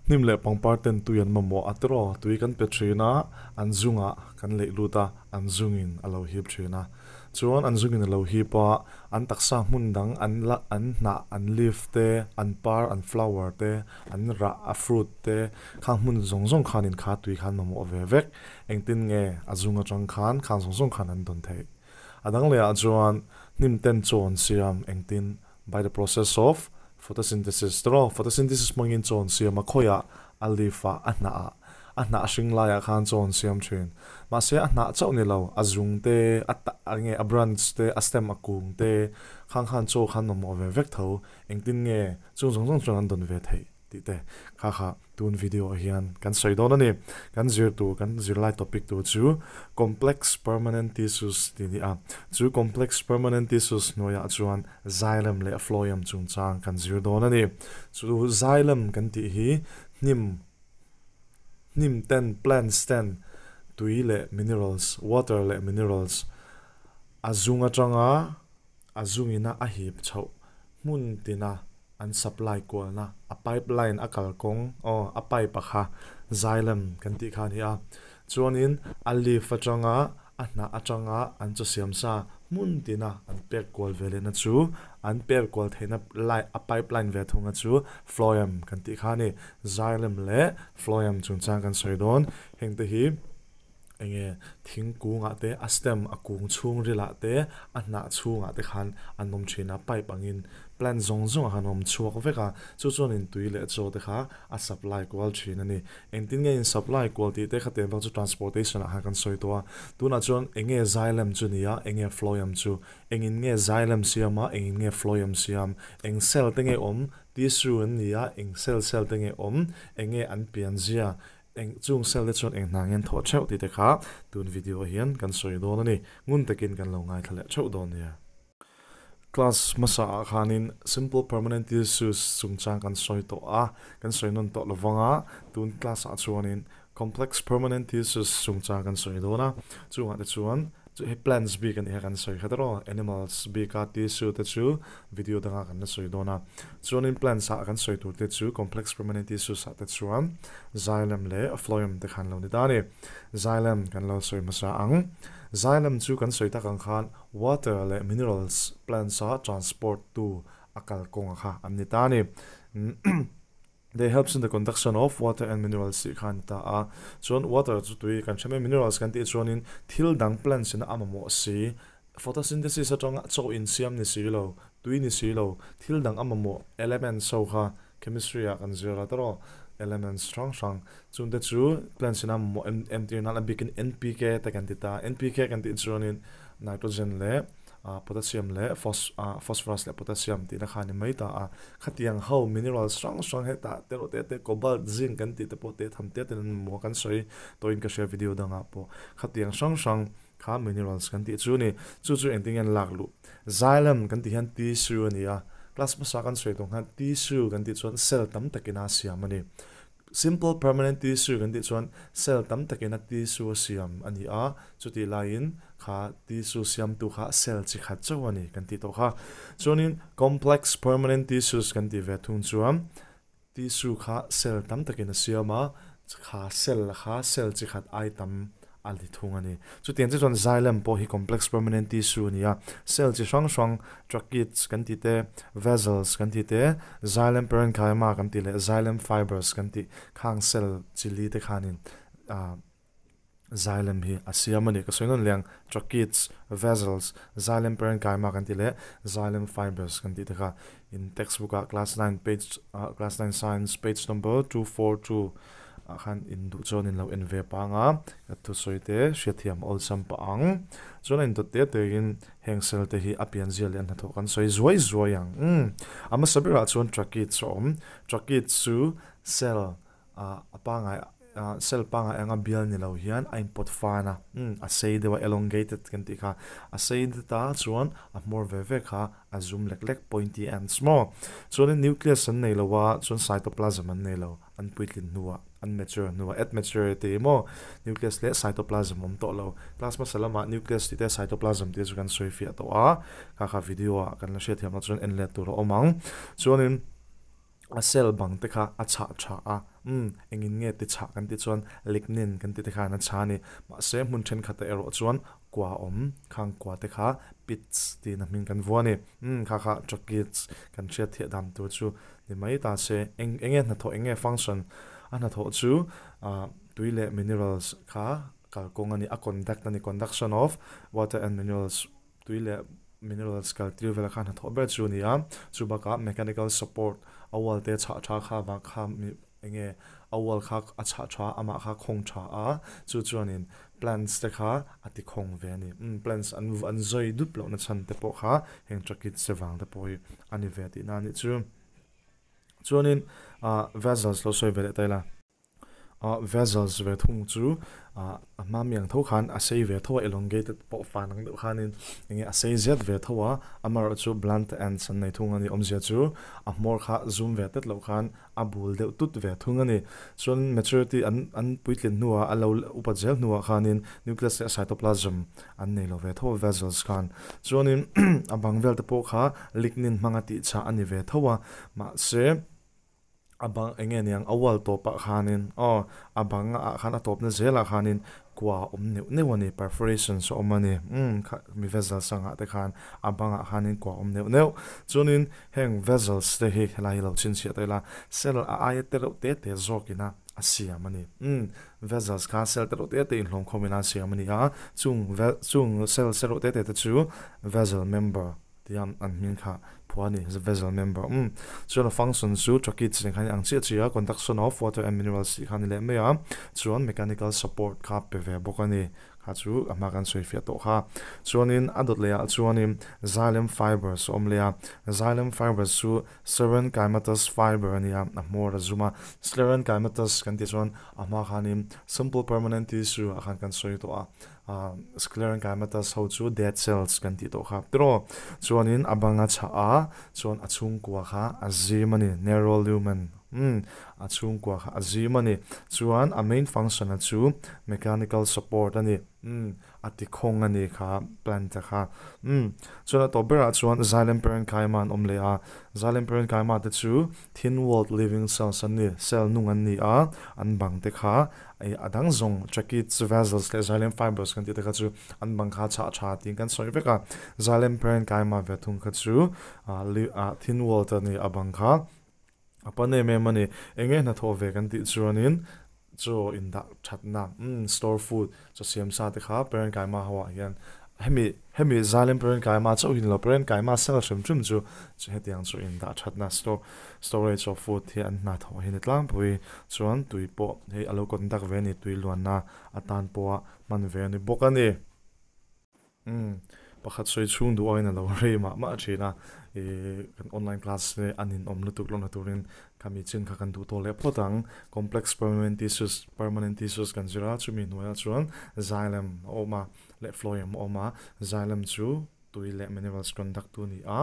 Hnim leh pangpar ten tui an mamawh a tiraw tui kan pe thin a, an zungah kan leih lut a, an zungin a lo hip thin a. Chuan an zungin a lo hip a, an taksa hmun dang an la an hnah an leaf te, an par an flower te, an rah a fruit te khang hmun zawng zawng khanin kha tui khan mamawh ve vek. Engtin nge a zung atang khan khang zawng zawng khan an dawn theih? A dang lehah chuan hnim ten chaw an siam engtin by the process of photosynthesis tiraw photosynthesis hmangin chaw an siam a khawiah a leaf ah a hnah ah a hnah hring laiah khan chaw an siam thin mahse a hnah chauh ni lo a zung te a ta enge a branch te a stem a kung te khang khan chaw khan mamawh ve vek tho engtin nge chung zawng zawng chuan an dawn ve theih tih te kha kha Tun video ah hian kan sawi dawn a ni. Kan zir tur, kan zirlai topic tur chu Complex Permanent Tissues tih a ni a. Chu Complex Permanent Tissues hnuaiah chuan Xylem leh Phloem chungchang kan zir dawn a ni. Chu Xylem kan tih hi hnim, hnim ten, plants ten tui leh minerals, water leh minerals a zung atanga a zungina a hip chhoh hmun tina an supply kualna a pipeline a kalkawng aw a pipe a kha xylem kan tih kha a ni a chuanin a leaf atanga a hnah atanga an chaw siam sa hmun tina an pek kual ve lehna chu an pek kual theihna line a pipeline ve thunga chu phloem kan tih kha a ni xylem leh phloem chungchang kan sawi dawn heng te hi. Enge thingkungah te a stem a kung chhung rilah te a hnah chhungah te khan an awm thin a pipe angin plant zawng zawng ah khan a awm chhuak vek a chu chuanin tui leh chaw te kha a supply kual thin a ni engtin nge in supply kual tih te khatiang bak chu transportation ah khan kan sawi tawh a tunah chuan enge xylem chu ni a enge phloem chu engin nge xylem siam a engin nge phloem siam eng cell te nge awm tissue an ni a eng cell cell te nge awm enge an pianzia Eng chung cell te chuan eng hna ngen thawh theuh tih te kha tun video ah hian kan sawi dawn a ni. Ngun takin kan lo ngaithla leh theuh dawn nia. Class hmasa ah khanin simple permanent tissues chungchang kan sawi tawh a, kan sawi nawn tawh lovang a, tun class ah chuanin complex permanent tissues chungchang kan sawi dawn a, chungah te chuan Chu hei plants bik a nih kha kan sawi khat erawh animals bika tissue te chu video danga kan la sawi dawn a. Chuanin plants ah kan sawi tur te chu complex permanent tissues ah te chuan xylem leh phloem te khan lo ni ta a ni. Xylem kan lo sawi hmasa ang. Xylem chu kan sawi tak ang khan water leh minerals plants a transport tu a kalkawnga kha an ni ta a ni. They helps in the conduction of water and minerals tih kha a ni ta a. Chuan water chu tui kan hre mai, minerals kan tih chuanin thil dang plants ina a mamawh si, photosynthesis atanga chaw insiam ni si lo, tui ni si lo, thil dang a mamawh elements ho kha chemistry ah kan zir la tawh elements hrang hrang chungte chu plants ina a mamawh entir nan a bikin NPK te kan ti ta. NPK kan tih chuanin nitrogen leh potassium leh phosphorus leh potassium tihna kha a ni mai ta a. Khatiang ho minerals hrang hrang hetah te erawh te te cobalt, zinc kan tih te pawh te tham te ten an mamawh a kan sawi tawhin ka hria video dangah pawh. Khatiang hrang hrang kha minerals kan tih chu a ni. Chu chu engtin nge an lak luh? Xylem kan tih hian tissue a ni a, class hmasa kan sawi tawh khan tissue kan tih chuan cell tam takin a siam a ni. Simple permanent tissue kan tih chuan cell tam takin a tissue a siam a ni a, chutih laiin kha tissue siamtu kha cell chi khat chauh a ni kan tih tawh kha. Chuanin complex permanent tissues kan tih ve thung chuan tissue kha cell tam takin a siam a, kha cell kha cell chi khat ai tam a ni thung a ni. Chutiang chiah chuan xylem pawh hi complex permanent tissue a ni a, cell chi hrang hrang tracheids kan tih te, vessels kan tih te, xylem parenchyma kan tih leh xylem fibers kan tih khang cell chi li te khanin ah xylem hi a siam a ni. Ka sawi nawn leh ang, tracheids, vessels, xylem parenchyma kan tih leh xylem fibers kan tih te kha in textbook ah class 9 page ah class 9 science page number 242 ah khan in duh chuan in lo en ve pang a ka thusawi te hriatthiam awlsam pah ang chuan a indawt te te in heng cell te hi a pian zia leh a hnathawh kan sawi zuai zuai ang umm a hmasa berah chuan tracheids a awm tracheids chu cell ah a pangai ah cell pangai anga bial ni lo hian a inpawt fan a umm a sei deuh a elongated kan tih kha a sei ta chuan a hmawr ve ve kha a zum lek lek pointy ends maw chuanin nucleus an nei lo a chuan cytoplasm an nei lo an puitlin hnuah an mature hnuah at maturity maw nucleus leh cytoplasm awm tawh lo class hmasa lamah nucleus tih te cytoplasm tih te chu kan sawi fiah tawh a kha kha video ah kan la hriat thiam loh chuan en let tur a awm ang chuanin. A cell bang te kha a chhah tha a, umm engin nge ti chhah kan tih chuan lignin kan tih te khan a chha a ni. Mahse hmun thenkhatah erawh chuan kua awm khang kua te kha pits tiin a hming kan vuah a ni. Umm kha kha tracheids kan hriat thiah dan tur chu ni mai ta se. Eng enge hnathawh enge function a hnathawh chu ah tui leh minerals kha kalkawng a ni, a conduct a ni, conduction of water and minerals. Tui leh minerals kal tir vel kha hnathawh ber chu a ni a, chu bakah mechanical support a wall te chhah tha kha vang kha mi enge a wall kha a chhah tha amah kha khawng tha a, chu chuanin plants te kha a ti khawng ve a ni. Umm plants an an zawi dup lohna chhan te pawh kha heng tracheids te vang te pawh hi a ni ve tihna a nih chu. Chuanin ah vessels lo sawi ve leh ta ila. Vessels ve thung chu a hma mi ang tho khan a sei ve tho a, elongated pawh fan ang deuh khanin enge a sei zet ve tho a, amaherawhchu blunt ends an nei thung a ni. Awmzia chu a hmawr kha zum ve tet loh khan a bul deuh tut ve thung a ni. Chuan maturity an an puitlin hnuah a lo upat zel hnuah khanin nucleus leh cytoplasm an nei lo ve tho a vessels khan. Chuanin a bang vel te pawh kha lignin hmanga tihchah a ni ve tho a, mahse, A bang eng nge niang a wall tawpah khanin aw a bang ah khan a tawpna zelah khanin kua a awm neuh neuh a ni perforations a awm a ni umm kha mi vessels angah te khan a bangah khanin kua a awm neuh neuh chuanin heng vessels te hi helai hi lo chhinchhiah ta ila cell a aia te reuh te te zawkina a siam a ni umm vessels kha cell te reuh te te inhlawm khawmin a siam a ni a chung chung cell te reuh te te te chu vessel member Tiang an hming kha phua a ni, vessel member. Umm. Chuan a function chu tracheids nen khan ang chiah chiah a, conduction of water and minerals tih kha a ni leh mai a, chuan mechanical support kha pe ve bawk a ni. Kha chu a hma kan sawi fiah tawh kha. Chuanin a dawt leh ah chuanin xylem fibers a awm leh a, xylem fibers chu sclerenchymatous fiber a ni a, a hmawr a zum a. Sclerenchymatous kan tih chuan a hma khanin simple permanent tissue ah khan kan sawi tawh a. Sclerenchymatous ho chu dead cells kan tih tawh kha tiraw chuanin a bang a chhah a chuan a chhungkua kha a zim a ni narrow lumen umm a chhungkua kha a zim a ni chuan a main function a chu mechanical support a ni umm a ti khawng a ni kha plant a kha umm chuan a tawp berah chuan xylem parenchyma an awm leh a xylem parenchyma te chu thin walled living cells an ni cell nung an ni a an bang te kha Ei a dang zawng tracheids, vessels leh xylem fibers kan tih te kha chu an bang kha chhah tha tiin kan sawi vek a. Xylem parenchyma ve thung kha chu ah thin walled a ni a bang kha a pan em em a ni. Eng nge hnathawh ve kan tih chuanin chaw indah thatna umm store food chaw siam sa te kha parenchyma ho ah hian hemi Hemi Zalem Parenkaima chauh hi ni lo, Parenkaima cell hrim hrim chu hetiang chu in dah thatna store storage of food hi an hna thawh hi ni tlangpui chuan tui pawh hei a lo conduct ve a ni, tui luanna atan pawha hman ve a ni bawk a ni. Umm pakhat sawi chhung duh aiin a lo rei mah mah thin a, ih kan online class hi a ninawm lutuk lohna turin Khami chin kha kan duh tawh leh phawt ang. Complex permanent tissues permanent tissues kan zir a, chumi hnuaiah chuan xylem a awm a leh phloem a awm a. Xylem chu tui leh minerals conduct tu a ni a.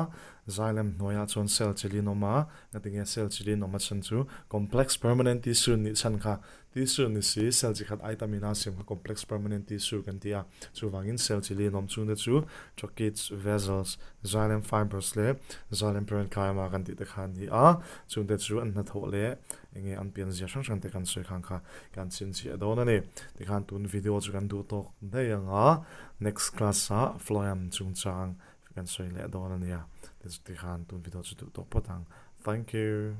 Xylem hnuaiah chuan cell chi lin a awm a, ngatinge cell chi lin awm a chhan chu complex permanent tissue nih chhan kha tissue ni si cell chi khat aitam ina siam kha complex permanent tissue kan ti a. Chuvangin cell chi lin awm chungte chu tracheids, vessels, xylem fibers leh xylem parenchyma kan tih te kha a ni a. Chungte chu an hnathawh leh enge an pianzia hrang hrang te kan sawi khan kha kan chhinchhiah dawn a ni. Tikhan tun video chu kan duh tawk daih ang a, next class ah phloem chungchang kan sawi leh dawn a nia. Tikhan tun video chu duh tawk phawt ang. Thank you.